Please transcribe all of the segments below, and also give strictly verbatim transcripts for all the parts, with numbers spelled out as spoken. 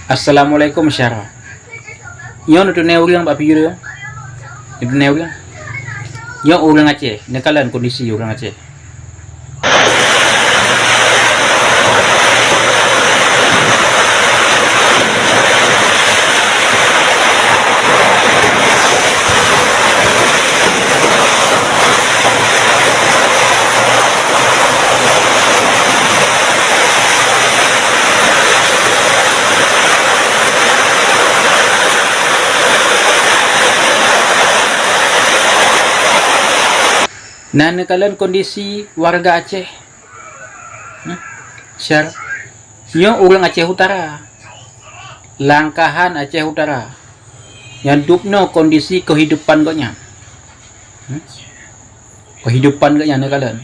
Assalamualaikum, syara. Nyoe neutuné ureuëng bak piôh. Neutuné ureuëng. Nyoe ureuëng Aceh, neukalon kondisi ureuëng Aceh. Na neukalon kondisi warga Aceh. Hmm? Syar-, nyoe ureuëng Aceh Utara. Langkahan Aceh Utara. Nyang dubnoe kondisi kehidupan gobnyan. Hmm? Kehidupan gobnyan neukalon.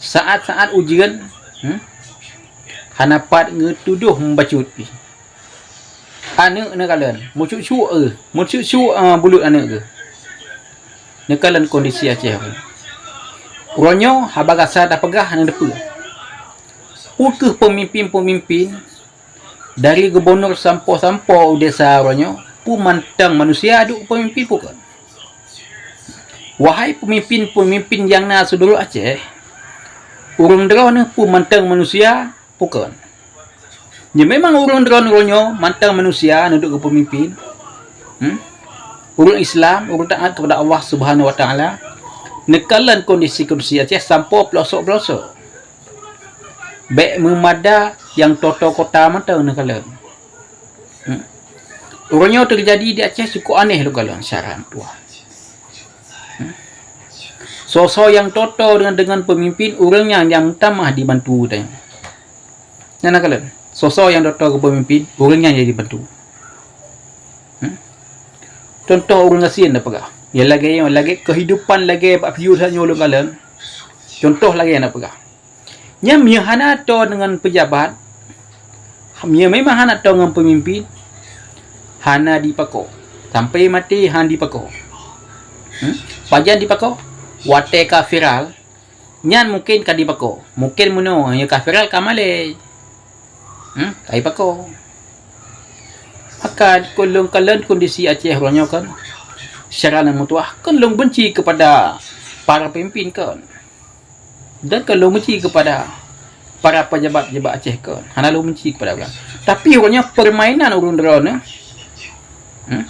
Saat-saat ujeuen, hmm? Hana pat ngeutudôh meubacut pih. Aneuëk neukalon, meucuk-cuk, eh, meucuk-cuk, eh, buleut aneuëk geuh. Neukalon kondisi Aceh. Uroe nyoe haba gasa tapeugah hana teupeue. Peu kheueh peumimpén-peumimpén dari gubunur sampoe-sampoe u desa uroe nyoe, peu mantong manusia duek peumimpén peu kon. Wahai peumimpén-peumimpén nyang na seudulôh Aceh, ureuëng droeneuh peu mantong manusia peu kon. Nyoe memang ureuëng droeneuh uroe nyoe mantong manusia neuduek keu peumimpén. Hmm? Ureuëng Islam, ureuëng taat kepada Allah Subhanahu Wa Taala, neukalon kondisi-kondisi Aceh sampoe peulosok-peulosok. Bék meumada nyang toto kota mantong neukalon. Hmm. Uroe nyoe teujadi di Aceh cukup aneh lôn kalon syara meutuah. Hmm. Soe-soe nyang toto deungon, deungon peumimpén, ureuëng nyan nyang meutamah dibantu teuh. Nyan neukalon. Soe-soe nyang toto keu peumimpén, ureuëng nyan jadi bantu. Hmm? Contoh ureuëng gasien na peugah. Ya lagée nyoe, lagée kehidupan lagée bak piôh nyoe lôn kalon. Contoh lagée na peugah. Nyan meunyoe hana toe deungon peujabat, meunyoe memang hana toe ngon peumimpén, hana dipako. Sampai maté hana dipako. Hmm? Pajan dipako? Watée ka viral, nyan mungken ka dipako. Mungken meunoe, nyoe ka viral ka malée. Hmm? Ka dipako. Maka kon lôn kalon kondisi Aceh uroe nyoe kon, secara meutuah, kon lôn benci kepada para peumimpén kon. Dan kalau benci kepada para pejabat-pejabat Aceh kon, hana lôn benci kepada ureuëng. Tapi uroe nyoe permainan ureuëng droeneuh, hmm,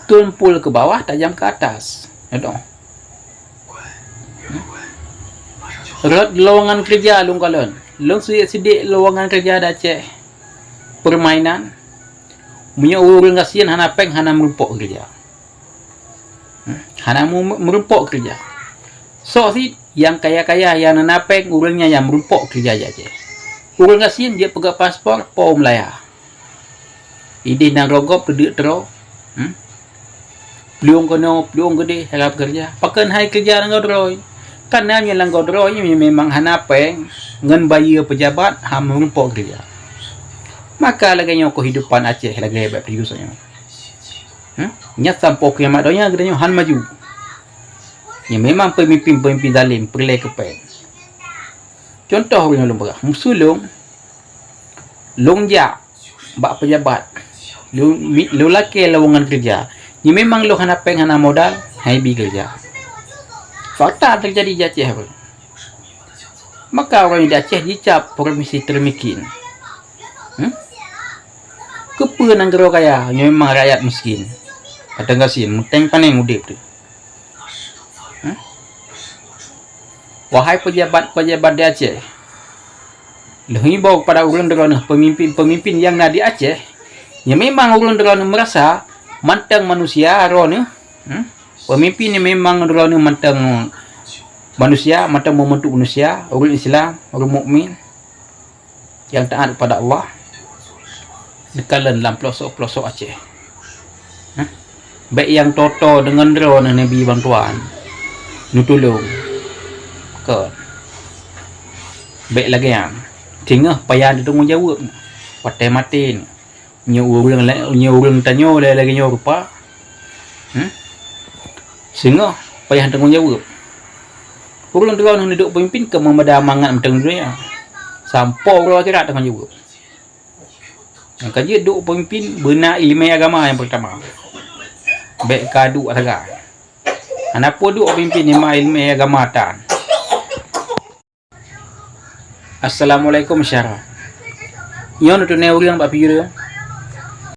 tumpul ke bawah, tajam ke atas. Nyoe dong. Hmm. Rot lowongan kerja lôn kalon. Lôn sidik-sidik lowongan kerja di Aceh. Permainan. Meunyoe ureuëng gasien hana péng, hana meurumpok kerja. Hmm, hana mu-, meurumpok keureuja. Sok cit nyang kaya-kaya nyang na péng, ureuëng nyan nyang meurumpok keureuja jak Aceh. Ureuëng gasien jeuet peugöt paspor, po Malaya. Ideh nanggroe gob teudeuk troe. Hmm? Plueng keunoe, plueng keudeh, cara peukeureja. Pakon hai keureuja nanggroe droe? Kareuna nyang nanggroe droe nyan memang hana péng, ngon bayeue peujabat, han meurumpok keureuja. Maka lagée nyoe keuhidupan Aceh lagée bak peureusa nyoe. Hmm? Nyan sampoe kiamat donya geutanyoe han maju. Nyan memang peumimpén-peumimpén zalim peureulée keu péng. Cuntoh ureuëng lôn peugah, meusulông, lôn jak bak peujabat, lôn mi-, lôn lakée lowongan keureuja. Nyan memang lôn hana péng, hana modal, han ibi keureuja. Fakta teujadi di Aceh. Maka ureuëng di Aceh jicab provinsi termiskin. Hmm? Keupeue nanggroe kaya, nyoe memang rakyat miskin. Kadang gasien, meuténg panéng udeb teuh. Hmm? Wahai peujabat-peujabat di Aceh, lôn imbau kepada ureuëng droeneuh, peumimpén-peumimpén nyang na di Aceh, nyang memang ureuëng droeneuh meurasa mantong manusia droeneuh, hmm? Peumimpén nyang memang droeneuh mantong manusia, mantong meubentuk manusia, ureuëng Islam, ureuëng mukmin nyang taat kepada Allah, neukalon lam pelosok-pelosok Aceh. Hah? Bék nyang toto deungon droeneuh neubi bantuan, neutulông. Kon. Bék lagée nyan. Singoh payah teutanggong jaweueb watée maté. Nyoe ureuëng la-, nyoe ureuëng tanyoe lagée nyoe rupa. Hmm? Singoh payah teutanggong jaweueb. Ureuëng droeneuh neuduek peumimpén keu meumada mangat mantong donya. Sampoe uroe akhirat teutanggong jaweueb. Nyang ka jeuet duek peumimpin beuna ileumèe agama nyang peurtama. Bèk ka duek sagai. Hana peue duek peumimpin nyang ma ileumèe agama tan. Assalamualaikum syedara. Nyoe neuteunèe ureueng bak video.